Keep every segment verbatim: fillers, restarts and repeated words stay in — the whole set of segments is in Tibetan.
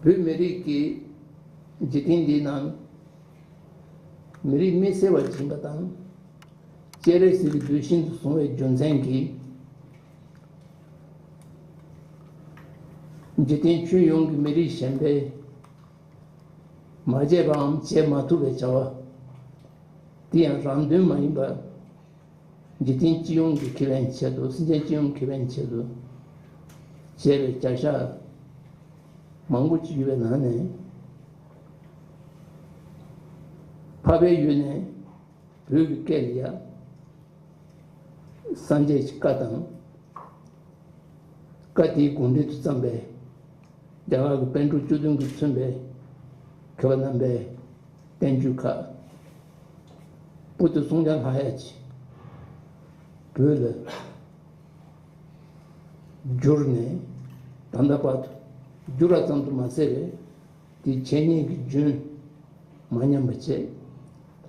བོད་མི་རིགས་ཀྱི་འཇིག་རྟེན་འདིའི་ནང་མི་རིགས་མི་སེར་བ་ཡིན་པ་དང་། སྤྱན་རས་གཟིགས་ཀྱི་མཛད་ཤིན་ཏུ་བཟུང་བའི་རྒྱུ་མཚན་གྱིས། འཇིག་རྟེན་ཁྱོན་ཡོངས་ཀྱི་མི་རིགས་གཞན་པས་མ་བྱས་པའམ་བྱེད་མ་ཐུབ་པའི་བྱ་བ། དེ་ཡང་རང་དོན་མ་ཡིན་པར། འཇིག་རྟེན་སྤྱི་ཡོངས་ཀྱི་ཁེ་ཕན་ཆེད་དུ། སེམས་ཅན་སྤྱི་ཡོངས་ཀྱི་ཁེ་ཕན་ཆེད་དུ་བྱས་པའི་བྱ་བཞག་མང་པོ་ཅིག་ཡོད་པའི་ནང་ནས། འཕགས་པའི་ཡུལ་ནས་བོད་ཀྱི་སྐད་ལ་ཡ། སངས་རྒྱས་ཀྱི་བཀའ་དང་། བཀའ་དེའི་དགོངས་འགྲེལ་དུ་བརྩམས་པའི་རྒྱ་གར་གྱི་པཎ་གྲུབ་བཅུ་བདུན་གྱིས་མཚོན་པའི་མཁས་པ་རྣམ་པའི་བསྟན་བཅོས་ཁག་པོ་ཏི་སུམ་བརྒྱ་ལྷག་ཡ་ཅིག་བོད་ལ་བསྒྱུར་ནས། ད་ལྟ་བར་དུ་བསྒྱུར་བ་ཙམ་དུ་མ་ཟད་པའི། དེའི་འཆད་ཉན་གྱི་རྒྱུན་མ་ཉམས་པ་བྱས།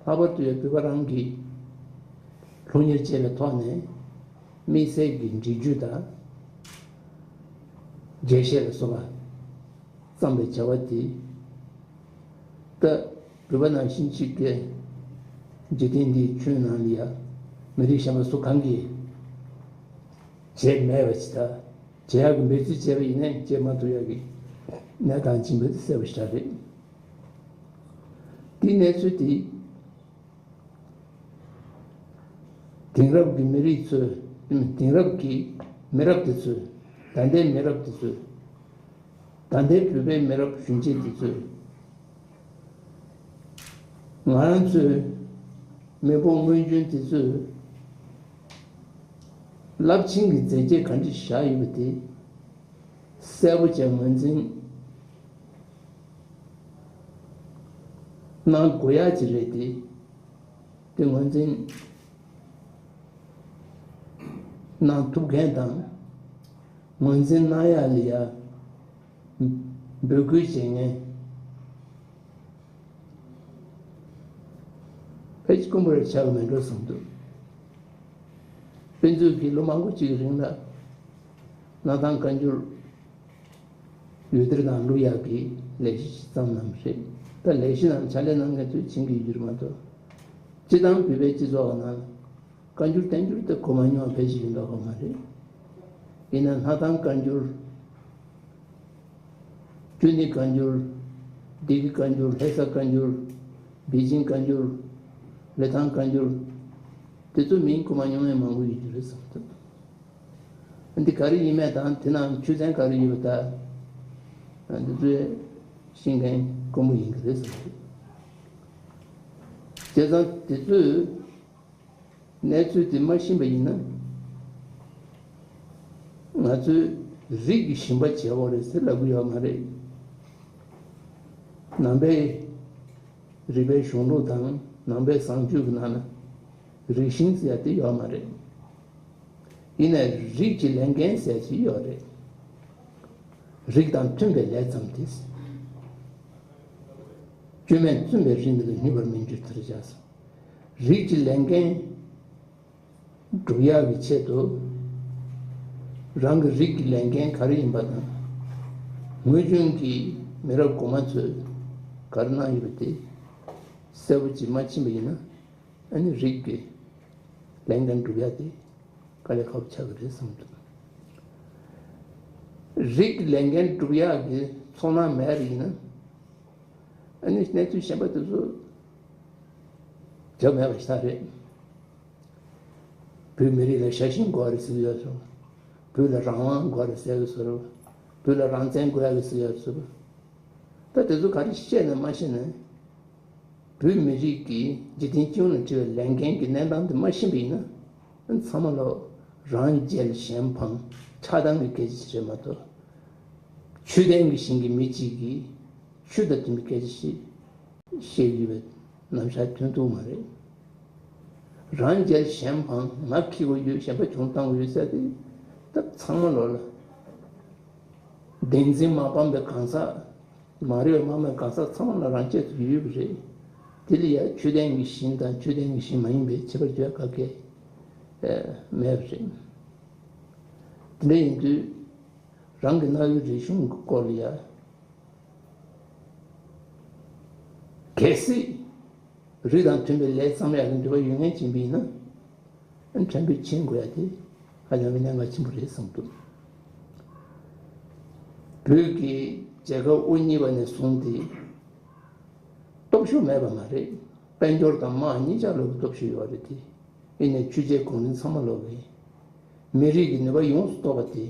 ལྷག་པར་དུ་ཡང་བོད་པ་རང་གིས་སློབ་གཉེར་བྱས་པའི་ཐོག་ནས། དམིགས་བསལ་གྱི་འགྲེལ་བརྗོད་དང་རྒྱས་བཤད་ལ་སོགས་པ་བརྩམས་པའི་བྱ་བ་དེ། ད་བོད་པ་ནང་བཞིན་གཅིག་གི་འཇིག་རྟེན་འདིའི་ཁྱོན་ནང་ལ་ཡང་མི་རིགས་གཞན་པ་སུ་གང་གིས་བྱས་མེད་པ་ཅིག་དང་། བྱེད་ཡག་གི་འབད་རྩོལ་བྱས་པ་ཡིན་ནའང་བྱེད་མ་ཐུབ་ཡག་གི་གནས་སྟངས་ཅིག་ཡིན་པ་དེ་གསལ་པོ་ཞེ་དྲག་རེད། དེའི་གནས་ཚུལ་དེ། དེང་རབས་ཀྱི་མི་རིགས་ཚོས། དེང་རབས་ཀྱི་མི་རབས་དེ་ཚོས། ད་ལྟའི་མི་རབས་དེ་ཚོས། ད་ལྟའི་བོད་པའི་མི་རབས་གཞོན་སྐྱེས་དེ་ཚོས། ང་རང་ཚོའི་མེས་པོ་སྔོན་བྱོན་དེ་ཚོས་རླབས་ཆེན་གྱི་མཛད་རྗེས་ག་འདྲ་བཞག་ཡོད་པ་དེ་གསལ་པོ་བྱས་ངོས་འཛིན་གནང་དགོས་ཡག་ཅིག་རེད་དེ། དེ་ངོས་འཛིན་གནང་ཐུབ་མཁན་དང་། ངོས་འཛིན་གནང་ཡག་ལ་ཡ་འབོད་སྐུལ་བྱེད་མཁན་ཕལ་ཆེར་དཀོན་པོ་རེ་ཆགས་ཀྱི་མེད་འགྲོ་བསམ་འདུག་དཔེ་མཛོད་ཀྱིས་ལོ་མང་པོ་ཅིག་གི་རིང་ལ་གནའ་ཐང་བཀའ་འགྱུར་ཡུལ་གཏེར་དང་བླུ་ཡག་གི་ལས་གཞི་ཞིག་བརྩམས་གནང་བ་རེད། ད་ལས་གཞི་ནང་ཕྱག་ལས་གནང་མཁན་ཚོས་མཁྱེན་གྱི་ཡོད་རེད་མ་གཏོགས། སྤྱིར་བཏང་བོད་པའི་སྤྱི་ཚོགས་ནང་བཀའ་འགྱུར་བསྟན་འགྱུར་དེ་གོ་མ་མྱོང་བ་ཕལ་ཆེར་ཡིན་མདོག་ཁ་མ་རེད། ཡིན་ན་གནའ་ཐང་བཀའ་འགྱུར། ཅོ་ནེ་བཀའ་འགྱུར། བདེ་སྐྱིད་བཀའ་འགྱུར། ལྷ་ས་བཀའ་འགྱུར། པེ་ཅིང་བཀའ་འགྱུར། ལི་ཐང་བཀའ་འགྱུར། དེ་ཚོ་མིང་གོ་མ་མྱོང་བའི་མང་པོ་ཡོད་ཀྱི་རེད་བསམ་ཐུབ། འདི་ག་རེ་ཡིན་མིན་དང་དེ་ནང་ཆོས་ཚན་ག་རེ་ཡོད་པ་དང་། འདི་ཚོའི་ཤེས་མཁན་དཀོན་པོ་ཡིན་གྱི་རེད་བསམ་གྱི། བྱས་ཙང་དེ་ཚོས་གནས་ཚུལ་དེ་མ་ཤེས་པ་ཡིན་ན། ང་ཚོས་རིགས་ཀྱི་ཞེན་པ་བྱེད་དགོས་རེད་ཟེར་ལབ་ཀྱི་ཡོད་མ་རེད། ནང་པའི་རིག་པའི་གཞུང་ལུགས་དང་ནང་པའི་བཟང་སྤྱོད་ཀྱི་ནང་ན་རིགས་ཞེན་ཟེར་ཡ་དེ་ཡོད་མ་རེད། ཡིན་ནའི་རིགས་ཀྱི་ལས་འགན་ཟེར་ཅིག་ཡོད་རེད། རིགས་དང་མཐུན་པའི་ལས་བརྩམས་ཏེ། སྐྱོན་མེད་བཙུན་པའི་རིགས་འདི་ལ་སྙོམས་པར་མི་འཇུག་དེར་བཞག་སོང་། རིགས་ཀྱི་ལས་འགན་སྒྲུབ་ཡག་གི་ཆེད་དུ། རང་གི་རིགས་ཀྱི་ལས་འགན་ག་རེ་ཡིན་པ་དང་། སྔོན་བྱོན་གྱི་མི་རབས་གོང་མ་ཚོས་ག་རེ་གནང་ཡོད་པ་དེ་གསལ་པོ་ཅིག་མ་ཕྱིན་པ་ཡིན་ན། ཨ་ནི་རིགས་ཀྱི་ལས་འགན་སྒྲུབ་ཡག་དེ་དཀའ་ལས་ཁག་པོ་ཆགས་ཀྱི་རེད་བསམ་འདུག་རིགས་ཀྱི་ལས་འགན་སྒྲུབ་ཡག་གི་ཚོར་སྣང་མེད་པ་ཡིན་ན། ཨ་ནི་གནས་ཚུལ་གཞན་པ་དེ་ཚོ་བྱ་མེད་པ་ཞིག་རེད། བོད་མི་རིགས་ལ་ཤ་ཞེན་དགོས་རེད་ཟེར་གྱི་ཡོད་ཚོད། བོད་ལ་རང་དབང་དགོས་རེད་ཟེར་གྱི་ཡོད་ཚོད། བོད་ལ་རང་བཙན་དགོས་ཡག་གི་ཟེར་གྱི་ཡོད་ཚོད། ད་དེ་ཚོ་ག་རེ་བཤད་ན་མ་བཤད་ན། བོད་མི་རིགས་ཀྱི་འཇིག་རྟེན་སྤྱི་ཡོངས་ལ་འབྲེལ་བའི་ལས་འགན་གྱི་གནས་སྟངས་དེ་མ་ཤེས་པ་ཡིན་ན། ཚང་མ་ལོ་རང་རྒྱལ་གཞན་ཕམ་ཆགས་སྡང་གི་སྐད་ཆ་ཞིག་རེད་མ་གཏོགས། ཆོས་ལྡན་གྱི་ཞིང་གི་མི་གཅིག་གིས་ཆོས་དང་མཐུན་པའི་སྐད་ཆ་ཞིག་བཤད་ཡོད་པའི་རྣམ་གཞག་ཐོན་ཐུབ་མ་རེད། རང་རྒྱལ་གཞན་ཕམ། ང་འཁྱེར་དགོས་ཡོད། གཞན་པ་གྱོང་བཏང་དགོས་ཡོད་ཟེར་ཏེ། ད་ཚང་མ་ལོ་ལ་བདེན་འཛིན་མ་སྤངས་པའི་གང་ཟག་མ་རེད་པ། མ་མའི་གང་ཟག་ཚང་མ་ལ་རང་ཆས་སུ་ཡོད་པ་རེད། དེ་ལ་ཡང་ཆོས་ལྡན་གྱི་ཞིང་དང་ཆོས་ལྡན་གྱི་ཞིང་མ་ཡིན་པའི་ཁྱད་པར་བརྗོད་ག་གེ་མེད་པ་རེད། དེ་འདྲ་ཡིན་དུས་རང་གི་གནའ་བོའི་རིག་གཞུང་གི་སྐོར་ལ་ཡང་ གལ་སྲིད་རིགས་དང་མཐུན་པའི་ལས་བརྩམ་ཡག་གི་འདོད་པ་ཡོད་མཁན་ཅིག་ཡིན་ན། ཕྲན་བུ་མཁྱེན་དགོས་ཡ་དེ་ཧ་ཅང་གི་གནད་འགག་ཆེན་པོ་རེད་བསམ་འདུག་བོད་ཀྱི་རྒྱལ་ཁབ་དབུ་བརྙེས་པ་ནས་བཟུང་སྟེ་སྟོབས་ཤུགས་མེད་པ་མ་རེད། དཔལ་འབྱོར་དང་དམག་གཉིས་ཆར་ལོག་གི་སྟོབས་ཤུགས་ཡོད་རེད་དེ། ཡིན་ནའི་ཆོས་བརྒྱུད་གོང་རིམ་ཚང་མ་ལོག་གི་མི་རིགས་ཀྱི་ནུས་པ་ཡོངས་སུ་རྟོགས་པ་དེ།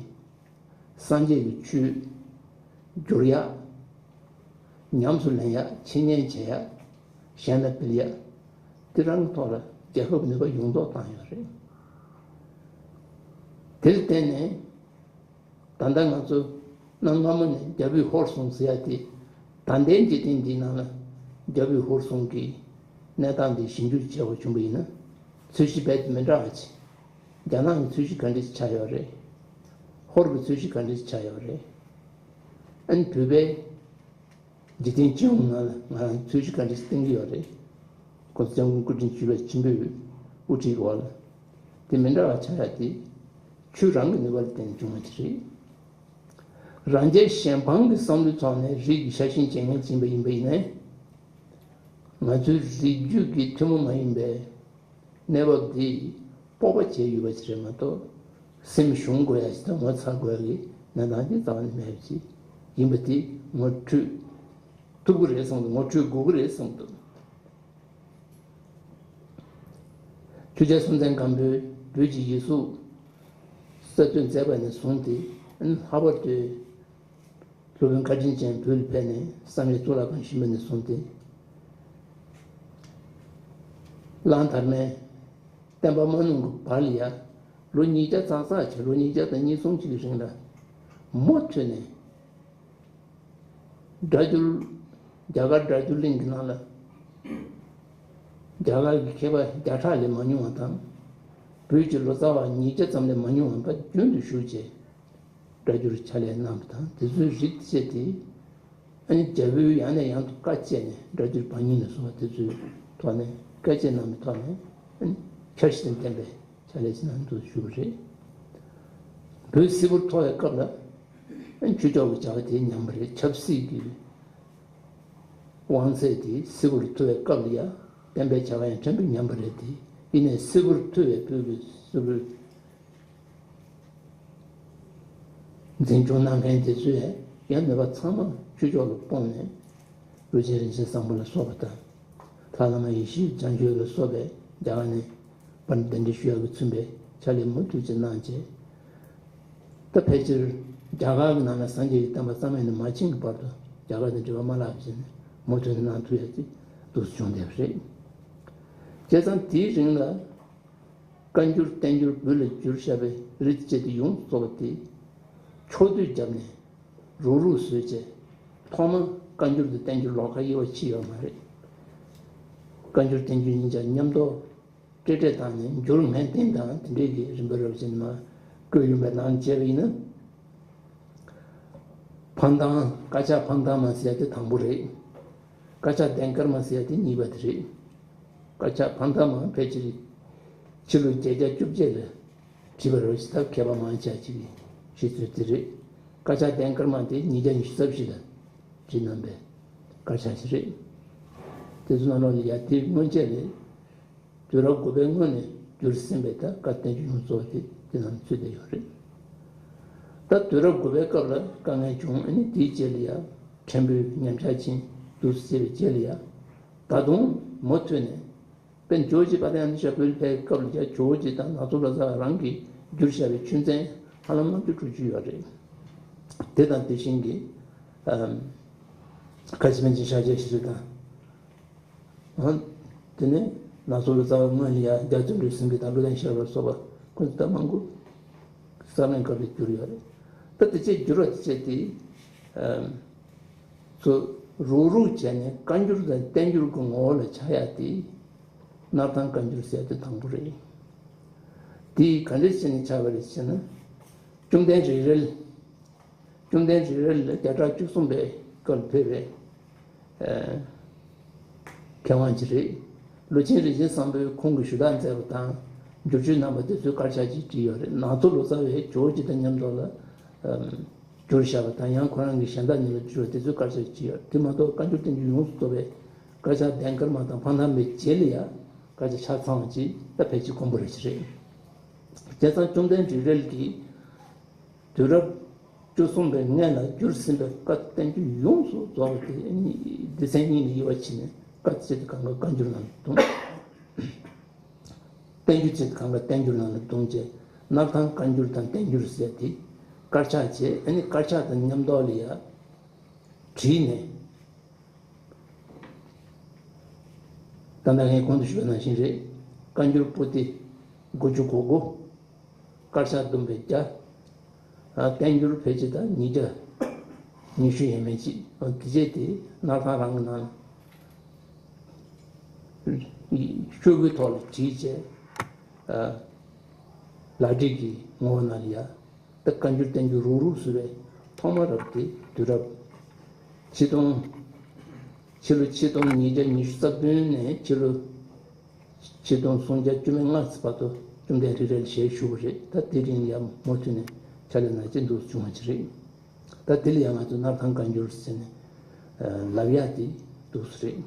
སངས་རྒྱས་ཀྱི་ཆོས་བསྒྱུར་ཡ། ཉམས་སུ་ལེན་ཡ། འཆད་ཉན་བྱེད་ཡ། གཞན་ལ་སྤེལ་ཡ། དེ་རང་གི་ཐོག་ལ་རྒྱལ་ཁབ་ནུས་པ་ཡོངས་རྫོགས་བཏང་ཡོད་རེད། དེར་བརྟེན་ནས་ད་ལྟ་ང་ཚོ་གནའ་སྔ་མོ་ནས་རྒྱ་བོད་ཧོར་གསུམ་ཟེར་ཡ་དེ། ད་ལྟའི་འཇིག་རྟེན་འདིའི་ནང་ལ་རྒྱ་བོད་ཧོར་གསུམ་གྱི་གནས་སྟངས་འདི་ཞིབ་འཇུག་བྱེད་དགོས་བྱུང་བ་ཡིན་ན། ཚོས་གཞི་རྦད་དེ་མི་འདྲ་བ་ཅིག་རྒྱ་ནག་གི་ཚོས་གཞི་ག་འདྲ་ཞིག་ཆགས་ཡོད་རེད། ཧོར་གྱི་ཚོས་གཞི་ག་འདྲ་ཞིག་ཆགས་ཡོད་རེད། ཨ་ནི་བོད་པའི་འཇིག་རྟེན་སྤྱི་ཡོངས་ནང་ལ་ང་རང་ཚོས་གཞི་ག་འདྲ་ཞིག་བསྟན་གྱི་ཡོད་རེད། ༸གོང་ས་༸སྐྱབས་མགོན་སྐུ་ཕྲེང་བཅུ་བ་ཆེན་པོས་དབུ་ཁྲིད་འོག་ལ་དེ་མི་འདྲ་བ་ཆགས་ཡ་དེ་ཆོས་རང་གི་ནུས་པ་ལ་བརྟེན་ནས་བྱུང་བ་ཅིག་རེད། རང་རྒྱལ་གཞན་ཕམ་གྱི་བསམ་བློའི་ཐོག་ནས་རིགས་ཀྱི་ཤ་ཞེན་བྱེད་མཁན་ཅིག་ཡིན་པ་ཡིན་ན། ང་ཚོའི་རིགས་རྒྱུད་ཀྱི་ཐུན་མོང་མ་ཡིན་པའི་གནས་བབ་འདི་སྤོབས་པ་བྱས་ཡོད་པ་ཞིག་རེད་མ་གཏོགས། སེམས་ཞུམ་དགོས་ཡ་ཞིག་དང་ངོ་ཚ་དགོས་ཡ་གི་གནས་སྟངས་ཅིག་རྩ་བ་ནས་མེད་པ་ཞིག་ཡིན་པ་དེ་ངོ་འཕྲོད་ཐུབ་ཀྱི་རེད་བསམ་འདུག་ངོ་འཕྲོད་དགོས་ཀྱི་རེད་བསམ་འདུག་ཆོས་རྒྱལ་སྲོང་བཙན་སྒམ་པོས་བོད་ཀྱི་ཡིག་གཟུགས་གསར་གཏོད་མཛད་པ་ནས་བཟུང་སྟེ། ལྷག་པར་དུ་སློབ་དཔོན་བཀའ་དྲིན་ཅན་བོད་ལ་ཕེབས་ནས་བསམ་ཡས་གཙུག་ལག་ཁང་བཞེངས་པ་ནས་བཟུང་སྟེ། གླང་དར་མས་བསྟན་པ་མ་ནུབ་ཀྱི་བར་ལ་ཡ། ལོ་ཉིས་བརྒྱ་ཙག་ཙག་བྱས། ལོ་ཉིས་བརྒྱ་དང་གཉིས་གསུམ་ཅིག་གི་རིང་ལ་མུ་མཐུད་ནས། སྒྲ་སྒྱུར། རྒྱ་གར་སྒྲ་སྒྱུར་གླིང་གི་ནང་ལ། རྒྱ་གར་གྱི་མཁས་པ་བརྒྱ་ཕྲག་ལས་མ་ཉུང་བ་དང་། བོད་ཀྱི་ལོ་ཙཱ་བ་ཉིས་བརྒྱ་ཙམ་ལས་མ་ཉུང་བ་རྒྱུན་དུ་ཞུགས་བྱས། སྒྲ་སྒྱུར་ཕྱག་ལས་གནང་བ་དང་། དེ་ཚོའི་རིགས་བཅས་ཏེ། ཨ་ནི་རྒྱ་བོད་ཡང་ནས་ཡང་དུ་བཀའ་བཅད་ནས། སྒྲ་སྒྱུར་བར་གཉིས་ལ་སོགས་པ་དེ་ཚོའི་ཐོག་ནས་བཀའ་བཅད་གནང་བའི་ཐོག་ནས། ཨ་ནི་འཆར་གཞི་དང་ལྡན་པའི་ཕྱག་ལས་ཅིག་གནང་འདུག་ཞུ་བ་རེད། བོད་སིལ་བུར་འཐོར་བའི་སྐབས་ལ། ཨ་ནི་ཆོས་ཕྱོགས་ཀྱི་བྱ་བ་དེ་ཉམས་པ་རེད། ཆབ་སྲིད་ཀྱི་དབང་ཚད་དེ་སིལ་བུར་འཐོར་བའི་སྐབས་ལ་ཡ། བསྟན་པའི་བྱ་བ་ཡང་ཕྲན་བུ་ཉམས་པ་རེད་དེ། ཡིན་ནའི་སིལ་བུར་འཐོར་བའི་བོད་ཀྱི་སིལ་བུར་འཛིན་སྐྱོང་གནང་མཁན་དེ་ཚོས་ཡང་ནུས་པ་ཚང་མ་ཆོས་ཕྱོགས་ལ་སྤུངས་ནས། ཀླུ་ཆེན་རིན་ཆེན་བཟང་པོ་ལ་སོགས་པ་དང་། ལྷ་བླ་མ་ཡེ་ཤེས་བྱང་ཆུབ་ལ་སོགས་པས་རྒྱ་གར་ནས་པར་གདན་འདྲེན་ཞུ་ཡག་གིས་མཚོན་པའི་ཕྱག་ལས་མུ་མཐུད་ཅིག་གནང་བྱས། ད་ཕལ་ཆེར་རྒྱ་གར་གྱི་ནང་ལ་སངས་རྒྱས་ཀྱི་བསྟན་པ་རྩ་མེད་ནས་མ་ཕྱིན་གྱི་བར་དུ། རྒྱ་གར་དང་འབྲེལ་བ་མ་བརླག་པ་བྱས་ནས་མུ་མཐུད་ནས་གནང་ཐུབ་ཡག་ཅིག་འདུག་སེ་བྱུང་བསྡད་པ་རེད། བྱས་ཙང་དེའི་རིང་ལ། བཀའ་འགྱུར་བསྟན་འགྱུར་བོད་ལ་བསྒྱུར་བཞག་པའི་རིགས་བཅས་དེ་ཡོངས་སུ་རྫོགས་པ་དེ་ཕྱོགས་བསྡུས་བརྒྱབ་ནས་རུག་རུག་བཟོས་བྱས། ཐོག་མར་བཀའ་འགྱུར་དང་བསྟན་འགྱུར་ལོགས་ཀ་དབྱེ་བ་ཕྱེ་ཡོད་མ་རེད། བཀའ་འགྱུར་བསྟན་འགྱུར་གཉིས་ཆ་མཉམ་དུ་བཀྲེས་བཀྲེས་བཏང་ནས། འགྱུར་ངན་བསྟན་དང་དེ་འདྲའི་གི་རིམ་པ་རབ་ཅིག་མར་བཀོད་ཡོང་བའི་ནང་བྱས་པ་ཡིན་ན། ཕང་ཐང་། དཀར་ཆག་ཕང་ཐང་མ་ཟེར་ཡ་དེ་དང་པོ་རེད། དཀར་ཆག་ལྡན་དཀར་མ་ཟེར་ཡ་དེ་གཉིས་པ་དེ་རེད། དཀར་ཆག་ཕང་ཐང་མ་ཕལ་ཆེར་ཕྱི་ལོ་བརྒྱད་བརྒྱ་བཅོ་བརྒྱད་ལ་བྲིས་པ་རེད་ཟེར། ད་མཁས་པ་མང་ཆེ་ཅིག་གིས་བཤད་ཚུལ་དེ་རེད། དཀར་ཆག་ལྡན་དཀར་མ་དེ་ཉིས་བརྒྱ་ཉི་ཤུ་རྩ་བཞི་ལ་བྲིས་གནང་པའི་དཀར་ཆག་ཅིག་རེད། དེ་ཚོ་ནང་ལོགས་ལ་ཡ་དེ་སྔོན་ཆད་ལས། དུས་རབས་དགུ་པའི་སྔོན་ནས་བསྒྱུར་ཟིན་པའི་ད་བཀའ་བསྟན་འགྱུར་ཡོངས་རྫོགས་དེ་དེ་ནང་ཚུད་བསྡད་ཡོད་རེད། ད་དུས་རབས་དགུ་པའི་སྐབས་ལ་དཀའ་ངལ་བྱུང་། ཨ་ནི་དེའི་རྗེས་ལ་ཡ་ཕྲན་བུ་ཉམས་ཆག་ཕྱིན་འདུག་ཟེར་བའི་རྗེས་ལ་ཡ། ད་དུང་མུ་མཐུད་ནས། དཔེར་ན་ཇོ་བོ་རྗེ་དཔལ་ལྡན་ཨ་ནུ་ཤཱཀྱ་བོད་ལ་ཕེབས་པའི་སྐབས་ལ་ཡ་ཇོ་བོ་རྗེ་དང་ནག་ཚོ་ལོ་ཙཱ་བ་རང་གིས་བསྒྱུར་བཞག་པའི་ཆོས་ཚན་ཧ་ལམ་ལྔ་བཅུ་དྲུག་ཅུ་ཡོད་རེད། དེ་དང་དེ་བཞིན་གྱི། ཨམ། ཁ་ཆེ་པཎ་ཆེན་ཤཱཀྱ་ཤྲཱི་དང་། ཨ། དེ་ནས་ནག་ཚོ་ལོ་ཙཱ་བ་སྔོན་ལ་ཡ་རྒྱ་བརྩོན་འགྲུས་སེང་གེ་དང་ཀླུ་ལྡིང་ཤེར་པ་ལ་སོགས་པ་ཁོང་ཚོ་ད་མང་པོ་གསར་བསྣན་སྐབས་ལ་བསྒྱུར་ཡོད་རེད། ད་དེ་ཚོ་བསྒྱུར་བ་དེ་ཚོ་དེ། ཨམ། ཚོ་རུག་རུག་བྱས་ནས་བཀའ་འགྱུར་དང་བསྟན་འགྱུར་གྱི་ངོ་བོ་ལ་ཆགས་ཡ་དེ། སྣར་ཐང་བཀའ་འགྱུར་ཟེར་ཡ་དེ་དང་པོ་རེད། དེ་ག་འདྲ་བྱས་ནས་ཆགས་པ་རེད་ཟེར་ན། བཅོམ་ལྡན་རིག་རལ། བཅོམ་ལྡན་རིག་རལ་ལ་བརྒྱ་ཕྲག་བཅུ་གསུམ་པའི་སྐབས་ལ་ཕེབས་པའི། ཨ། མཁས་དབང་ཅིག་རེད། ལུས་ཅན་རིན་ཆེན་བཟང་པོས་ཁོང་གི་ཞུ་དག་མཛད་པ་དང་། བསྒྱུར་བཅོས་གནང་བ་དེ་ཚོའི་དཀར་ཆག་ཅིག་བྲིས་ཡོད་རེད། ནག་ཚོ་ལོ་ཙཱ་བས་ཇོ་བོ་རྗེ་དང་མཉམ་དུ་ལ། ཨམ། བསྒྱུར་བཞག་པ་དང་། ཡང་ཁོ་རང་གི་གཞན་དག་གཉིས་ལ་བསྒྱུར་བ་དེ་ཚོའི་དཀར་ཆག་ཅིག་ཡོད་རེད། དེ་མ་གཏོགས་བཀའ་འགྱུར་བསྟན་འགྱུར་ཡོངས་སུ་རྫོགས་པའི་ དཀར་ཆག་ལྡན་དཀར་མ་དང་ཕ་མཐའ་མའི་རྗེས་ལ་ཡང་དཀར་ཆག་ཆ་ཚང་བ་ཅིག་ད་ཕལ་ཆེར་དཀོན་པོ་རེད་ཅིག་རེད། བྱས་ཙང་བཅོམ་ལྡན་འབྲིང་རལ་གྱིས་དུས་རབས་བཅུ་གསུམ་པའི་སྔོན་ལ་བསྒྱུར་ཟིན་པའི་བཀའ་བསྟན་འགྱུར་ཡོངས་སུ་རྫོགས་པ་དེ་ནི་སྡེ་ཚན་གཉིས་ལ་དབྱེ་བ་ཕྱེ་ནས་བཀའ་སྤྱི་དང་གང་ག་བཀའ་འགྱུར་ནང་དུ་བསྡུས། བསྟན་འགྱུར་ཅེས་གང་ག་བསྟན་འགྱུར་ནང་ལ་བསྡུས་བྱས། སྣར་ཐང་བཀའ་འགྱུར་དང་བསྟན་འགྱུར་ཟེར་ཏེ། དཀར་ཆག་བྱས། ཨ་ནི་དཀར་ཆག་དང་མཉམ་དུ་ལ་ཡ་བྲིས་ནས། ད་ལྟ་ངས་གོང་དུ་ཞུས་པ་ནང་བཞིན་རེད། བཀའ་འགྱུར་པོ་ཏི་དགུ་བཅུ་གོ་དགུ། དཀར་ཆག་བསྡོམས་པས་བརྒྱ། ཨ། བསྟན་འགྱུར་ཕལ་ཆེར་ད་ཉིས་བརྒྱ་ཉི་ཤུ་ཡས་མས་ཅིག། ཨ། དེ་རྗེས་དེ་སྣར་ཐང་རང་གི་ནང་ཤོག་གུའི་ཐོག་ལ་བྲིས་བྱས། ཨ། ལག་བྲིས་ཀྱི་ངོ་བོ་ནང་ལ་ཡ། ད་བཀའ་འགྱུར་བསྟན་འགྱུར་རུག་རུག་ཟེར་བའི་ཐོག་མ་རབ་དེ་དུས་རབས་ཕྱི་སྟོང་། ཕྱི་ལོ་ཆིག་སྟོང་ཉིས་བརྒྱ་ཉི་ཤུ་རྩ་བདུན་ནས་ཕྱི་ལོ་ཆིག་སྟོང་སུམ་བརྒྱ་བཅུ་མེད་ལྔ་ཙམ་བར་དུ་བཅོམ་ལྡན་རིག་རལ་ཞལ་བཞུགས་པ་རེད། ད་དེ་རིང་ཡང་མུ་མཐུད་ནས་ཕྱག་ལས་གནང་བྱས་འདུག་བྱུང་བ་ཅིག་རེད། ད་དེ་ལ་ཡང་ང་ཚོ་སྣར་ཐང་བཀའ་འགྱུར་ཟེར་ནས་ལབ་ཡག་དེ་འདུག་སེ་རེད།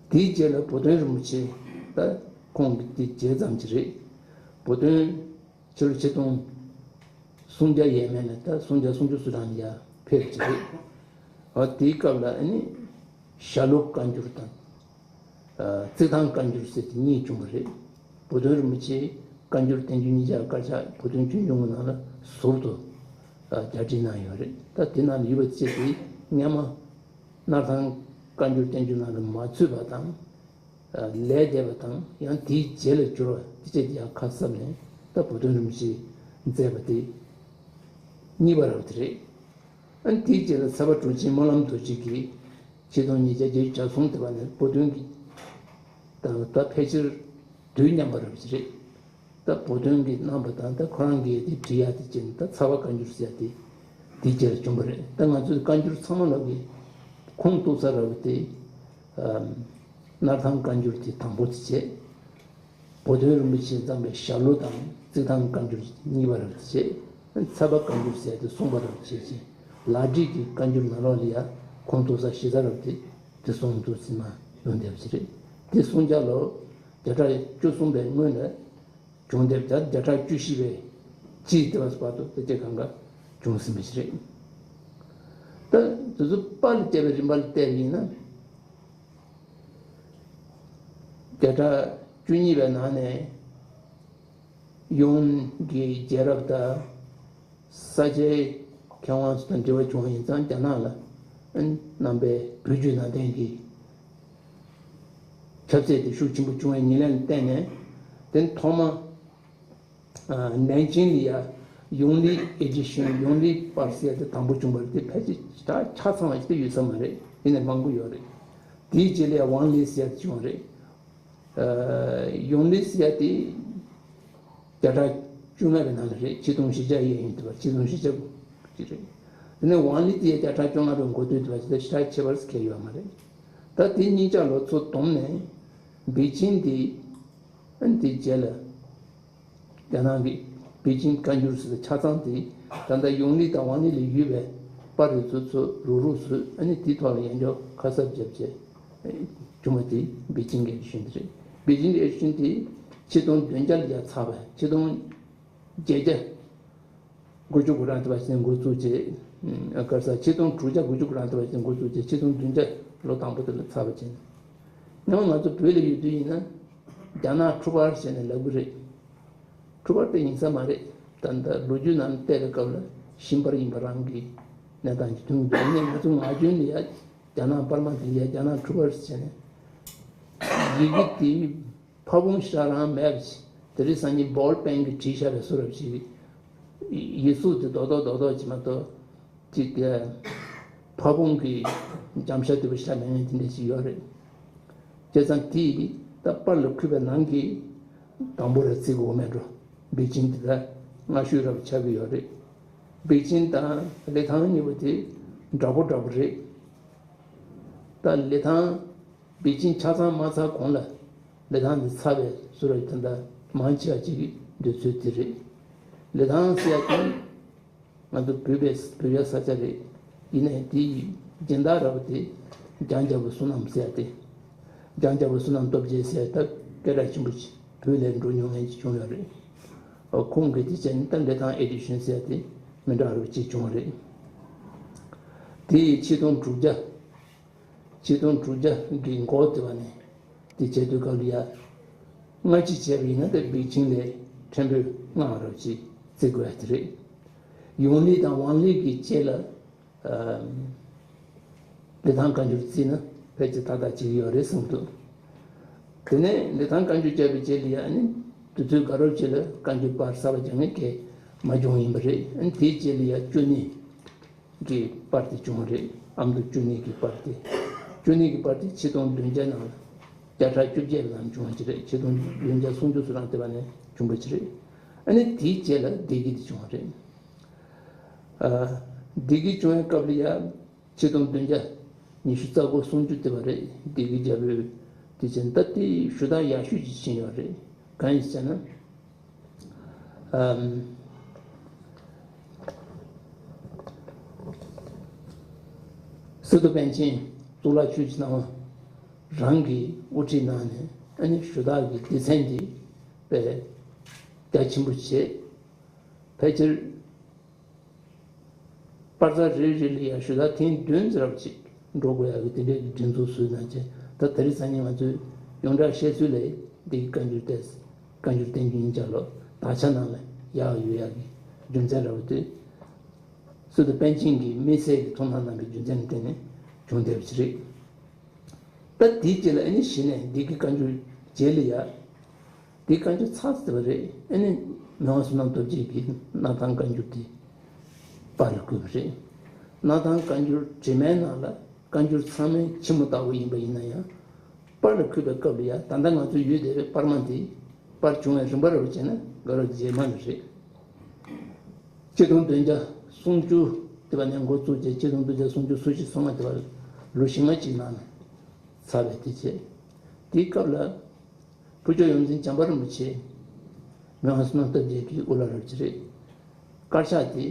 དེའི་རྗེས་ལ་བུ་སྟོན་རིན་པོ་ཆེ། ད་ཁོང་གི་དེ་རྗེས་ཙམ་ཅིག་རེད། བུ་སྟོན་ཕྱི་ལོ་ཆིག་སྟོང་སུམ་བརྒྱ་ཡས་མས་ནས་ད་སུམ་བརྒྱ་སུམ་ཅུ་སོ་གྲངས་ལ་ཡར་ཕེབས་ཀྱི་རེད། འོ་དེའི་སྐབས་ལ་ཨ་ནི་ཞྭ་ལུ་བཀའ་འགྱུར་དང་། ཨ། རྩེ་ཐང་བཀའ་འགྱུར་ཟེར་ཏེ་གཉིས་བྱུང་བ་རེད། བུ་སྟོན་རིན་པོ་ཆེས་བཀའ་འགྱུར་བསྟན་འགྱུར་གཉིས་ཆར་དཀར་ཆག་བུ་སྟོན་ཆོས་འབྱུང་གི་ནང་ལ་ཟུར་དུ། ཨ། རྒྱ་བྲིས་གནང་ཡོད་རེད། ད་དེ་ནང་ལ་ཡོད་པ་བཅས་དེ་སྔ་མ་སྣར་ཐང་བཀའ་འགྱུར་བསྟན་འགྱུར་ནང་ལ་མ་ཚུད་པ་དང་། ལས་འདས་པ་དང་ཡང་དེའི་རྗེས་ལ་གྱུར་པ་དེ་བཅས་ཀྱི་ཡང་ཁ་གསབ་ནས་ད་བུ་སྟོན་རིན་པོ་ཆེས་མཛད་པ་དེ་གཉིས་པ་རབ་དེ་རེད། ཨ་ནི་དེའི་རྗེས་ལ་ཚལ་པ་གྲུ་ཆེན་སྨོན་ལམ་རྡོ་རྗེ་གིས་ཆིག་སྟོང་ཉིས་བརྒྱ་བརྒྱད་ཅུ་གྱ་གསུམ་དེ་བ་ནས་བུ་སྟོན་གྱི་དང་ད་ཕལ་ཆེར་དུས་མཉམ་པ་རབ་ཅིག་རེད། ད་བུ་སྟོན་གྱིས་གནང་པ་དང་ད་ཁོ་རང་གིས་དེ་བྲིས་ཡག་དེ་བྱས་ནས་ད་ཚལ་པ་བཀའ་འགྱུར་ཟེར་ཡག་དེ་དེའི་རྗེས་ལ་བྱུང་བ་རེད། ད་ང་ཚོས་བཀའ་འགྱུར་ཚང་མ་ལོག་གི་ཁུངས་གཏུགས་ས་ར་བ་དེ། ཨམ། སྣར་ཐང་བཀའ་འགྱུར་དེ་དང་པོ་དེ་བྱས། བུ་སྟོན་རིན་པོ་ཆེས་བརྩམས་པའི་ཞྭ་ལུ་དང་རྩེ་ཐང་བཀའ་འགྱུར་གཉིས་པ་ར་བ་དེ་བྱས། ཚལ་པ་བཀའ་འགྱུར་ཟེར་ཡག་དེ་གསུམ་པ་ར་བ་དེ་བྱས་ཅིང་ལག་བྲིས་ཀྱི་བཀའ་འགྱུར་ནང་ལོགས་ལ་ཡ་ཁུངས་གཏུགས་ས་གཞི་རྩ་ར་བ་དེ་དེ་གསུམ་འདུག་ཟེར་ན་ཡོང་བསྡད་པ་ཅིག་རེད། དེ་སུམ་བརྒྱ་ལོ་བརྒྱ་ཕྲག་བཅུ་གསུམ་པའི་སྔོན་ལ། བྱུང་སྟེ་བརྒྱ་ཕྲག་བཅུ་བཞི་པའི་སྤྱི་ཟླ་བར་དུ་དེ་ཚེ་གང་ག་བྱུང་ཟིན་པ་ཞིག་རེད། ད་དེ་ཚོ་པར་ལ་བསྐྱལ་བའི་རིམ་པ་ལ་བལྟས་པ་ཡིན་ན། བརྒྱ་ཕྲག་བཅུ་གཉིས་པའི་ནང་ནས་ཡོང་གི་རྒྱལ་རབས་དང་། ས་ཆའི་མཁས་དབང་ཚོ་དང་འབྲེལ་བ་བྱུང་བ་ཡིན་ཙང་རྒྱ་ནག་ལ་རྣམ་པའི་བོད་བརྒྱུད་ནང་བསྟན་གྱི་ཁྱབ་ཚད་དེ་ཤུགས་ཆེན་པོ་བྱུང་བའི་ཉེར་ལེན་ལ་བརྟེན་ནས་དེ་ཐོག་མ་ནན་ཅིང་ལ་ཡ་ཡུང་ལི་ཨེ་ཌི་ཤིན་ཡུང་ལི་པར་ཟེར་དེ་དང་པོ་བྱུང་བ་རེད། དེ་ཕལ་ཆེར་ཆ་ཆ་ཚང་བ་ཞིག་ཏུ་ཡོད་ས་མ་རེད། ཡིན་ནའི་མང་པོ་ཡོད་རེད། དེའི་རྗེས་ལ་ཡ་ཝང་ལི་ཟེར་དེ་བྱུང་བ་རེད། ཡུང་ལི་ཟེར་ཡ་དེ་བརྒྱ་ཕྲག་བཅོ་ལྔ་པའི་ནང་ལ་རེད། ཆིག་སྟོང་བཞི་བརྒྱ་ཡས་ཡིན་དུས་བར་ཆིག་སྟོང་བཞི་བརྒྱ་ཅིག་རེད། དེ་ནས་ཝང་ལི་དེ་ཡ་བརྒྱ་ཕྲག་བཅོ་ལྔ་པའི་འགོ་སྟོད་དུ་བར་ཞེ་དྲག་ཁྱད་པར་གང་ཡང་ཡོད་མ་རེད། ད་དེ་གཉིས་ཆ་ལོ་ཚོ་བསྡོམས་ནས་པེ་ཅིན་དེ་ཨ་ནི་དེའི་རྗེས་ལ་རྒྱ་ནག་གི་པེ་ཅིན་བཀའ་འགྱུར་ཟེར་བའི་ཆ་ཚང་དེ་ད་ལྟ་ཡུང་ལི་དང་ཝང་ལི་ལ་ཡོད་པའི་པར་རིས་ཚོ་ཚོ་རུག་རུག་བཟོས། ཨ་ནི་དེའི་ཐོག་ལ་ཡང་བསྐྱར་ཁ་གསབ་བརྒྱབ་བྱས། བྱུང་བ་དེ་པེ་ཅིན་ཨེ་ཌི་ཤིན་དེ་རེད། པེ་ཅིན་ཨེ་ཌི་ཤིན་དེ་ཆིག་སྟོང་བདུན་བརྒྱ་ལ་ཡར་ཚར་བ། ཆིག་སྟོང་བརྒྱད་བརྒྱ་དགུ་བཅུ་གོ་གྲངས་དེ་བ་ཞིག་འགོ་བཙུགས་བྱས། ཨ། ག་རེ་ཟ། ཆིག་སྟོང་དྲུག་བརྒྱ་དགུ་བཅུ་གོ་གྲངས་དེ་བ་ཞིག་འགོ་བཙུགས་བྱས། ཆིག་སྟོང་བདུན་བརྒྱ་ལོ་དང་པོ་དེ་ལ་ཚར་བ་བྱས། སྔོན་མ་ང་ཚོ་བོད་ལ་ཡོད་དུས་ཡིན་ན་རྒྱ་ནག་འཁྲུག་པ་ཟེར་ནས་ལབ་གི་རེད། འཁྲུག་པ་དེ་ཡིན་ས་མ་རེད། ད་ལྟ་ལོ་རྒྱུས་ནང་བལྟས་པའི་སྐབས་ལ་ཤིང་པར་ཡིན་པ་རང་གི་གནས་སྟངས་ཅིག་མཐོང་གི་འདུག་ཡིན་ནའི་ང་ཚོ་ངག་རྒྱུན་ལ་ཡ་རྒྱ་ནག་པར་མ་དེ་ལ་ཡ་རྒྱ་ནག་འཁྲུག་པ་ཟེར་ནས་ཡི་གེ་དེ་ཕ་བོང་ཤ་རང་མེད་པ་ཅིག། དེ་རིང་སང་ཉིན་བོལ་པེན་གྱིས་བྲིས་བཞག་པའི་བཟོ་འདྲ་ཞིག། ཡིག་གཟུགས་དེ་རྡོག་རྡོག་རྡོག་རྡོག་ཅིག་མ་གཏོགས། ཅིག་གི་ཕ་བོང་གི་འཇམ་ཤ་དེ་བོ་ཤ་མེད་མཁན་དེ་འདྲ་ཞིག་ཡོད་རེད། བྱས་ཙང་དེ་ད་པར་ལ་འཁོད་པའི་ནང་གི་དང་པོ་ར་བརྩི་དགོས་མེད་འགྲོ། པེ་ཅིན་དེ་ད་སྔ་ཤོས་ར་ཆགས་ཀྱི་ཡོད་རེད། པེ་ཅིན་དང་ལི་ཐང་གཉིས་པོ་དེ་འདྲ་པོ་འདྲ་པོ་རེད། ད་ལི་ཐང་པེ་ཅིན་ཆ་ཚང་མ་ཚར་གོང་ལ་ལི་ཐང་དེ་ཚར་བའི་བཟོ་འདྲ་ད་ལྟ་མང་ཆེ་བ་ཅིག་གི་འདོད་ཚུལ་དེ་རེད། ལི་ཐང་ཟེར་ཡ་དེ་ང་ཚོ་བོད་པའི་བོད་པའི་ས་ཆ་རེད། ཡིན་ནའི་དེའི་སྦྱིན་བདག་ར་བ་དེ་ འཇང་རྒྱལ་པོ་བསོད་ནམས་ཟེར་ཡ་དེ། འཇང་རྒྱལ་པོ་བསོད་ནམས་སྟོབས་རྒྱས་ཟེར་ཡ་ད་སྐད་གྲགས་ཆེན་པོ་ཅིག་བོད་ལ་འགྲོ་མྱོང་མཁན་ཅིག་བྱུང་ཡོད་རེད། ཨོ་ཁོང་གིས་དེ་བྱས་ནས་ད་ལི་ཐང་ཨེ་ཌི་ཤན་ཟེར་ཡ་དེ་མི་འདྲ་བ་ཅིག་བྱུང་བ་རེད། དེ་ཡི་ཆིག་སྟོང་དྲུག་བརྒྱ། ཆིག་སྟོང་དྲུག་བརྒྱ་གི་འགོ་དེ་བ་ནས་དེ་བྱས་དུས་སྐབས་ལ་ཡ། སྔ་ཕྱི་བྱས་པ་ཡིན་ན་དེ་སྦིག་ཆིང་ལས་ཕྲན་བུ་སྔ་བ་རབ་ཅིག་བརྩི་དགོས་ཡ་དེ་རེད། ཡོང་ལི་དང་ཝང་ལི་གི་རྗེས་ལ། ཨ། ལི་ཐང་བཀའ་འགྱུར་བརྩིས་ན་ཕལ་ཆེར་ཏག་ཏག་ཅིག་ཡོད་རེད་བསམ་འདུག་དེ་ནས་ལི་ཐང་བཀའ་འགྱུར་བརྒྱབ་པའི་རྗེས་ལ་ཡ་ཨ་ནི་དུས་ཚོད་དགའ་རབ་ཅིག་ལ་བཀའ་འགྱུར་པར་གསར་པ་རྒྱག་མཁན་གང་མ་བྱུང་ཡིན་པ་རེད། ཨ་ནི་དེའི་རྗེས་ལ་ཡ་བཅུ་གཉིས་གི་པར་དེ་བྱུང་བ་རེད། ཨ་མདོ་བཅུ་གཉིས་ཀྱི་པར་དེ། བཅུ་གཉིས་ཀྱི་པར་དེ་ཆིག་སྟོང་བདུན་བརྒྱ་ནང་ལ་བརྒྱ་ཕྲག་བཅོ་བརྒྱད་ལ་ལམ་བྱུང་བ་ཅིག་རེད། ཆིག་སྟོང་བདུན་བརྒྱ་སུམ་ཅུ་སོ་གྲངས་དེ་བ་ནས་བྱུང་བ་ཅིག་རེད། ཨ་ནི་དེའི་རྗེས་ལ་སྡེ་དགེ་དེ་བྱུང་བ་རེད། ཨ། སྡེ་དགེ་བྱུང་བའི་སྐབས་ལ་ཡ། ཆིག་སྟོང་བདུན་བརྒྱ་ཉི་ཤུ་རྩ་དགུ་སུམ་ཅུ་དེ་བ་རེད། སྡེ་དགེ་རྒྱལ་པོས་དེ་བྱས་ད་དེ་ཞུ་དག་ཡག་ཤོས་ཅིག་ཕྱིན་ཡོད་རེད། གང་ཡིན་ཟེར་ན། ཨམ། སི་ཏུ་པཎ་ཆེན་གཙུག་ལག་ཆོས་ཀྱི་སྣང་བ་རང་གིས་དབུ་ཁྲིད་གནང་ནས་ཨ་ནི་ཞུ་དག་གི་སྡེ་ཚན་འདི་དཔེ་རྒྱ་ཆེན་པོ་བྱས། ཕལ་ཆེར། པར་རྩ་རེ་རེ་ལ་ཡང་ཞུ་དག་ཐེངས་བདུན་ཙམ་ཅིག་འགྲོ་དགོས་ཡག་གི་དེ་འདྲའི་གི་སྒྲིག་འཛུགས་བཟོས་གནང་བྱས། ད་དེ་རིང་སང་ཉིན་ང་ཚོས་ཡོངས་གྲགས་བཤད་ཚུལ་ལས་འདི་གི་བཀའ་འགྱུར་ཏེ། བཀའ་འགྱུར་བསྟན་འགྱུར་ཉིན་བརྒྱ་ལོ་དག་ཆ་ནང་ལ་ཡག་ཡོད་ཡག་གི་རྒྱུ་མཚན་ར་བ་དེ། སི་ཏུ་པཎ་ཆེན་གྱིས་དམིགས་བསལ་གྱི་ཐུགས་སྣང་གནང་བའི་རྒྱུ་མཚན་ལ་བརྟེན་ནས་བྱུང་བསྡད་པ་ཞིག་རེད། ད་དེའི་རྗེས་ལ་ཨ་ནི་གཞི་ནས་འདི་གི་བཀའ་འགྱུར་རྗེས་ལ་ཡ། དེའི་བཀའ་འགྱུར་ཚར་ཟེར་བ་རེད། ཨ་ནི་མི་དབང་བསོད་ནམས་སྟོབས་རྒྱས་ཀྱིས་སྣར་ཐང་བཀའ་འགྱུར་དེ་པར་ལ་བརྐོས་པ་རེད། སྣར་ཐང་བཀའ་འགྱུར་བྲིས་མའི་ནང་ལ་བཀའ་འགྱུར་ཚང་མའི་ཕྱི་མོ་ལྟ་བུ་ཡིན་པ་ཡིན་ན་ཡང་། པར་ལ་བརྐོས་པའི་སྐབས་ལ་ཡ་ད་ལྟ་ང་ཚོ་ཡོད་བསྡད་པའི་པར་མ་དེ་པར་བྱུང་བའི་རིམ་པ་ར་བ་བྱས་ན་དགའ་རབ་རྗེས་མ་ལ་རེད། ཆིག་སྟོང་བདུན་བརྒྱ་སུམ་ཅུ་དེ་བ་ནས་འགོ་བཙུགས་རྗེས་ཆིག་སྟོང་བདུན་བརྒྱ་སུམ་ཅུ་སོ་བཞི་སོ་ལྔ་དེ་བར་ལོ་བཞི་ལྔ་གཅིག་ནང་ནས་ཚར་བའི་དེ་བྱས། དེའི་སྐབས་ལ་ཕུར་ལྕོག་ཡོངས་འཛིན་བྱམས་པ་རིན་པོ་ཆེ་མི་དབང་བསོད་ནམས་སྟོབས་རྒྱས་ཀྱི་དབུ་བླ་རབ་ཅིག་རེད། དཀར་ཆག་དེ་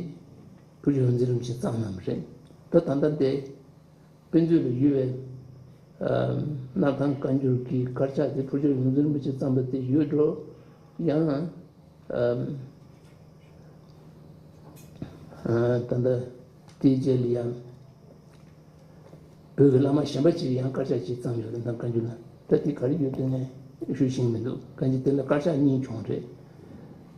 ཕུར་ལྕོག་ཡོངས་འཛིན་རིན་པོ་ཆེས་བརྩམས་གནང་བ་རེད། ད་ད་ལྟ་དེ། དཔེ་མཛོད་ལ་ཡོད་པའི། ཨ། སྣར་ཐང་བཀའ་འགྱུར་གྱི་དཀར་ཆག་དེ་ཕུར་ལྕོག་ཡོངས་འཛིན་རིན་པོ་ཆེས་བརྩམས་པ་དེ་ཡོད་འགྲོ། ཡང་། ཨ། ད་ལྟ་དེའི་རྗེས་ལ་ཡང་། བོད་ཀྱི་བླ་མ་གཞན་པ་ཅིག་ཡང་དཀར་ཆག་ཅིག་བརྩམས་ཡོད་རེད། སྣར་ཐང་བཀའ་འགྱུར་ལ། ད་དེ་ག་རེ་ཡོད་དོན་ནས་ཞུ་ཤེས་མི་འདུག་གང་ཅི་དེ་ལ་དཀར་ཆག་གཉིས་བྱུང་རེད།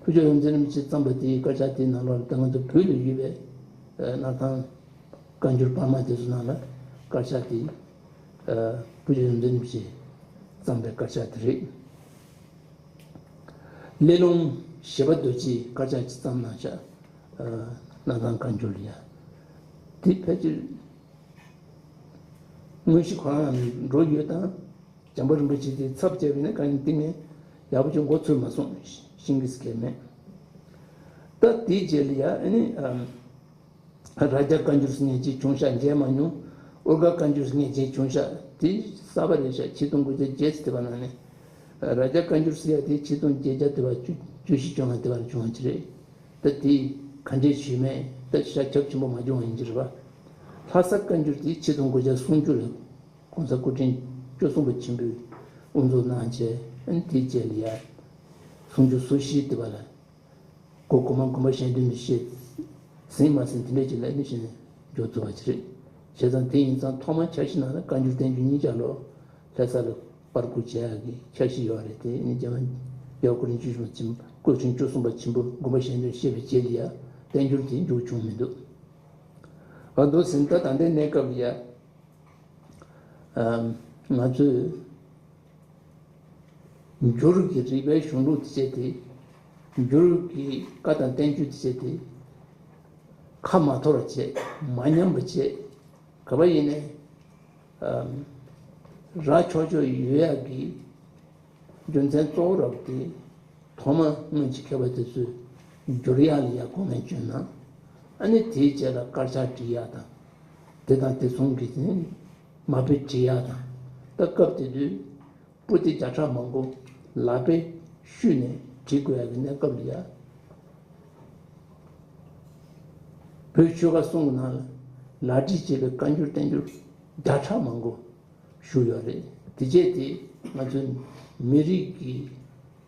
ཕུར་ལྕོག་ཡོངས་འཛིན་རིན་པོ་ཆེས་བརྩམས་པ་དེའི་དཀར་ཆག་དེའི་ནང་ལོགས་ལ་ད་ང་ཚོ་བོད་ལ་ཡོད་པའི། ཨ། སྣར་ཐང་བཀའ་འགྱུར་པར་མ་དེ་ཚོ་ནང་ལ་དཀར་ཆག་དེ། ཨ། ཕུར་ལྕོག་ཡོངས་འཛིན་རིན་པོ་ཆེས་བརྩམས་པའི་དཀར་ཆག་དེ་རེད། གླེ་ལུང་ཞེས་པ་རྡོ་རྗེས་དཀར་ཆག་ཅིག་བརྩམས་གནང་ཤག་ཨ། སྣར་ཐང་བཀའ་འགྱུར་ལ་ཡ། དེ་ཕལ་ཆེར་དངོས་གཞི་ཁོ་རང་ལ་འགྲོ་ཡོད་དང་། བྱམས་པ་རིན་པོ་ཆེ་དེ་ཚབ་བྱས་པ་ཡིན་ན་གང་ཡིན་ཏིང་ངེ་ཡག་པོ་ཅིག་མགོ་ཚོས་མ་སོང་། ཤེས་ཀྱི་ཟེར་མཁན་མེད། ད་དེའི་རྗེས་ལ་ཡ་ཨ་ནི། ཨམ། རྭ་རྒྱ་བཀའ་འགྱུར་ཟེར་མཁན་ཅིག་བྱུང་ཤག་མཇལ་མ་མྱོང་། ཨོ་རྒྱན་བཀའ་འགྱུར་ཟེར་མཁན་ཅིག་བྱུང་ཤག་དེ་གསར་པ་རེད་ཤག་ཆིག་སྟོང་དགུ་བརྒྱ་བརྒྱད་ཅུ་དེ་བ་ནང་ནས། རྭ་རྒྱ་བཀའ་འགྱུར་ཟེར་ཡ་དེ་ཆིག་སྟོང་བརྒྱད་བརྒྱ་དེ་བ་བཅུ་བཅུ་བཞི་བཅོ་ལྔ་དེ་བ་ལ་བྱུང་བ་ཅིག་རེད། ད་དེ་ག་འདྲས་བྱུས་མེད། ད་ཤ་ཁྱབ་ཆེན་པོ་མ་བྱུང་བ་ཡིན་གྱི་རེད་པ། ལྷ་ས་བཀའ་འགྱུར་དེ་ཆིག་སྟོང་དགུ་བརྒྱ་སུམ་ཅུ་ལ་༸གོང་ས་སྐུ་ཕྲེང་བཅུ་གསུམ་པ་ཆེན་པོས་དབུ་འཛུགས་གནང་བྱས། ཨ་ནི་དེའི་རྗེས་ལ་ཡ་སུམ་ཅུ་སོ་བཞི་དེ་བ་ལ། གོ་གོ་མ་དགོན་པ་གཞན་དོན་མི་ཤེས། ཟིན་མ་ཟིན་དེ་འདྲས་ཅིག་ལ་ནི་བྱས་ནས་འཇོག་ཐུབ་པ་ཅིག་རེད། བྱས་ཙང་དེ་ཡིན་ཙང་ཐོག་མར་འཆར་གཞི་ནང་ལ་བཀའ་འགྱུར་བསྟན་འགྱུར་གཉིས་ཆར་ལོ་ལྷ་ས་ལ་པར་བརྐོ་བྱེད་ཡག་གི་འཆར་གཞི་ཡོད་རེད། དེ་ནི་རྒྱལ་བ་རྒྱལ་བ་སྐུ་ཕྲེང་བཅུ་བཞི་པ་ཆེན་པོ་སྐུ་ཕྲེང་བཅུ་གསུམ་པ་ཆེན་པོ་དགོངས་པ་གཞན་དོན་བཤད་པའི་རྗེས་ལ་ཡ་བསྟན་འགྱུར་དེ་མཇུག་བྱུང་མི་འདུག་ཨ་མདོ་ཟིན་ད་ད་ལྟའི་གནས་སྐབས་ལ་ཡ། ང་ཚོས་འགྱུར་གྱི་རིག་པའི་གཞུང་ལུགས་དེ་བྱས་ཏེ། འགྱུར་གྱི་བཀའ་དང་བསྟན་བཅོས་དེ་བྱས་ཏེ། ཁ་མ་འཐོར་བ་བྱས། མ་ཉམས་པ་བྱས། ག་པར་ཡིན་ནའི། ར་ཆོག་ཆོག་ཡོད་ཡག་གི་རྒྱུ་མཚན་གཙོ་བོ་ར་བ་དེ། ཐོག་མ་སྔོན་གྱི་མཁས་པ་དེ་ཚོས་འགྱུར་ཡག་ལ་ཡ་གོ་བ་བཅོས་ན། ཨ་ནི་དེའི་རྗེས་ལ་དཀར་ཆག་བྲིས་ཡག་དང་། དེ་དང་དེ་མཚུངས་ཀྱི་མ་དཔེ་བྲིས་ཡག་དང་། ད་སྐབས་དེ་དུས་སྤུ་དེ་བརྒྱ་ཕྲག་མང་པོ་ལག་པས་བཤུས་ནས་བྲིས་དགོས་ཡག་གི་གནས་སྐབས་ལ་ཡ། བོད་ཆོལ་ཁ་གསུམ་གྱི་ནང་ལ་ལག་བྲིས་བྱས་པའི་བཀའ་འགྱུར་བསྟན་འགྱུར་ བརྒྱ་ཕྲག་མང་པོ་བཞུགས་ཡོད་རེད། དེ་རྗེས་དེ་ང་ཚོའི་མི་རིགས་ཀྱི་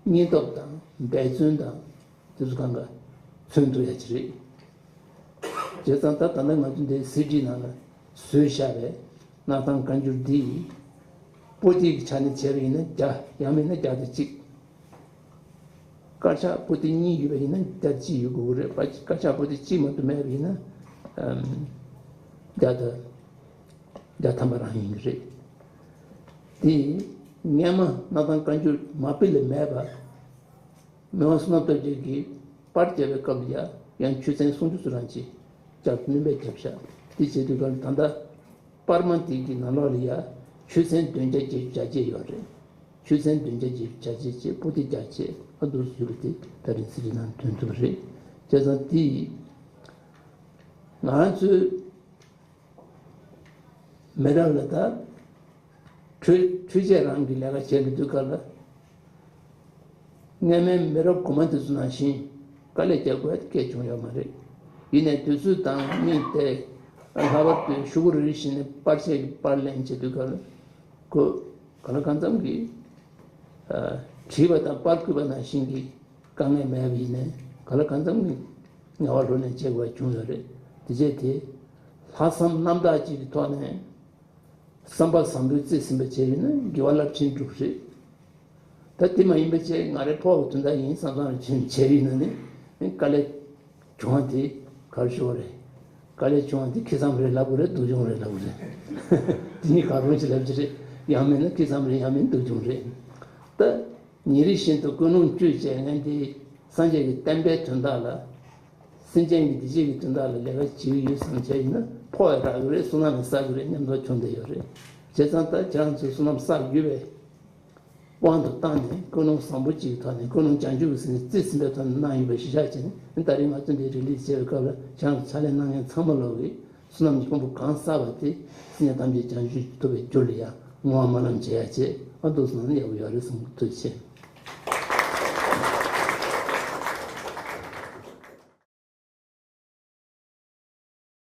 སྙིང་སྟོབས་དང་འབད་བརྩོན་དང་དེ་ཚོ་གང་ག་མཚོན་ཐུབ་ཡ་ཅིག་རེད། བྱས་ཙང་ད་ད་ལྟ་ང་ཚོ་འདི་སི་ཌི་ནང་ལ་བཟོས་བཞག་པའི་གནའ་ཐང་བཀའ་འགྱུར་འདི་པོ་ཏི་གི་ཆ་ནས་བྱས་པ་ཡིན་ན་བརྒྱ། ཡང་མིན་ན་བརྒྱ་དང་གཅིག་དཀར་ཆག་པོ་ཏི་གཉིས་ཡོད་པ་ཡིན་ན་བརྒྱ་དང་གཅིག་ཡོད་དགོས་ཀྱི་རེད། དཀར་ཆག་པོ་ཏི་གཅིག་མ་གཏོགས་མེད་པ་ཡིན་ན་ཨམ། བརྒྱ་དང་བརྒྱ་ཐམ་པ་རང་ཡིན་གྱི་རེད། དེ་སྔས་མ་གནའ་ཐང་བཀའ་འགྱུར་མ་དཔེ་ལས་མེད་པ། མི་དབང་བསོད་ནམས་སྟོབས་རྒྱས་ཀྱིས་པར་བརྒྱབ་པའི་སྐབས་ལ་ཡང་ཡང་ཆོས་ཚན་སུམ་ཅུ་སོ་གྲངས་ཅིག་རྒྱབ་སྣོན་པ་བརྒྱབ་བཞག་དེ་བྱེད་དུས་སྒང་ད་ལྟ་པར་མ་དེ་གི་ནང་ལོགས་ལ་ཡང་ཆོས་ཚན་བདུན་བརྒྱ་བརྒྱད་ཅུ་གྱ་བརྒྱད་ཡོད་རེད། ཆོས་ཚན་བདུན་བརྒྱ་བརྒྱད་ཅུ་གྱ་བརྒྱད་ཅེས་པོ་ཏི་རྒྱ་ཆེ་ཨ་འདུག་ཡོད་པ་དེ་ད་རིང་སི་ཌི་ནང་ཐོན་ཐུབ་པ་རེད། བྱས་ཙང་དེ་ང་ཚོའི་མི་རབས་ལ་ད་འཕྲུལ་འཕྲུལ་ཆས་རང་གི་ལས་ཀ་བྱེད་མི་འདུག་ག་ལ། སྔས་མའི་མི་རབས་གོང་མ་དེ་ཚོ་ནང་བཞིན་དཀའ་ལས་རྒྱག་དགོས་སྐད་བྱུང་ཡོད་མ་རེད། ཡིན་ནའི་དུས་ཚོད་དང་དམིགས་ཏེ་ལྷག་པར་དུ་ཤོག་གུ་རེ་རེ་བཞིན་ནས་པར་ཆས་ཀྱི་པར་ལེན་བྱེད་དུས་ག་ལ་ཁོ་ག་ལ་གང་འཚམ་གྱིས་བྲིས་པ་དང་པར་བརྐུས་པ་ནང་བཞིན་གྱི་དཀའ་ངལ་མེད་པ་ཡིན་ནའི་ག་ལ་གང་འཚམ་གྱིས་ངལ་བ་ལོག་ནས་བྱེད་དགོས་བྱུང་ཡོད་རེད། དེ་རྗེས་དེ་ལྷག་བསམ་རྣམ་དག་ཅིག་གི་ཐོག་ནས། བསམ་པ་བཟང་པོས་རྩིས་ཟིན་པ་བྱས་ཡོད་ན་དགེ་བ་རླབས་ཆེན་འགྲུབ་རེད། ད་དེ་མ་ཡིན་པ་བྱས་ང་རའི་ཕོགས་ཀྱི་དོན་དག་ཡིན་བསམ་བསམ་རེ་བྱས་བྱས་ཡོད་ན་ནི་དཀའ་ལས་བྱུང་བ་དེ་ག་རེ་ཞུ་བ་རེད། དཀའ་ལས་བྱུང་བ་དེ་ཁེ་བཟང་རེད་ལབ་དགོས་རེད། སྡུག་གྱོང་རེད་ལབ་དགོས་རེད། དེ་གཉིས་ག་རུ་ཅིག་ལབ་ཀྱི་རེད། ཡང་མིན་ན་ཁེ་བཟང་རེད། ཡང་མིན་སྡུག་གྱོང་རེད། ད་ཉིན་རེ་བཞིན་དུ་ཀུན་སློང་བཅོས་བྱས་ངན་དེ་སངས་རྒྱས་ཀྱི་བསྟན་པའི་དོན་དག་ལ། སེམས་ཅན་གྱི་བདེ་སྐྱིད་ཀྱི་དོན་དག་ལ་ལས་ཀ་བྱེད་ཀྱི་ཡོད་བསམ་བྱས་ཡིན་ན་ཕོགས་ཡང་རག་གི་རེད། བསོད་ནམས་ཡང་བསགས་ཀྱི་རེད། མཉམ་དུ་བྱུང་བསྡད་ཡོད་རེད། བྱས་ཙང་ད་ཁྱེད་རང་ཚོས་བསོད་ནམས་བསགས་ཡོད་པའི་དབང་དུ་བཏང་ནས་ཀུན་སློང་བཟང་པོ་གཅིག་གི་ཐོག་ནས་ཀུན་སློང་བྱང་ཆུབ་ཀྱི་སེམས་ནས་རྩིས་ཟིན་པའི་ཐོག་ནས་གནང་ཡོད་པ་གཞི་བཞག་བྱས་ནས་ད་རིང་ང་ཚོ་འདིར་རི་ལི་བྱེད་པའི་སྐབས་ལ་ཁྱེད་རང་ཚོ་ཕྱག་ལས་གནང་མཁན་ཚང་མ་ལོག་གིས་བསོད་ནམས་ཀྱི་ཕུང་པོ་གང་བསགས་པ་དེ་སེམས་ཅན་ཐམས་ཅད་བྱང་ཆུབ་ཐོབ་པའི་རྒྱུ་ལ་ཡང་བསྔོ་བ་སྨོན་ལམ་བྱེད་ཡ་བྱེད་ཨ་འདུག་སོང་ན་ཡག་པོ་ཡོད་རེད་བསམ་གྱི། ཐུགས་རྗེ་ཆེ།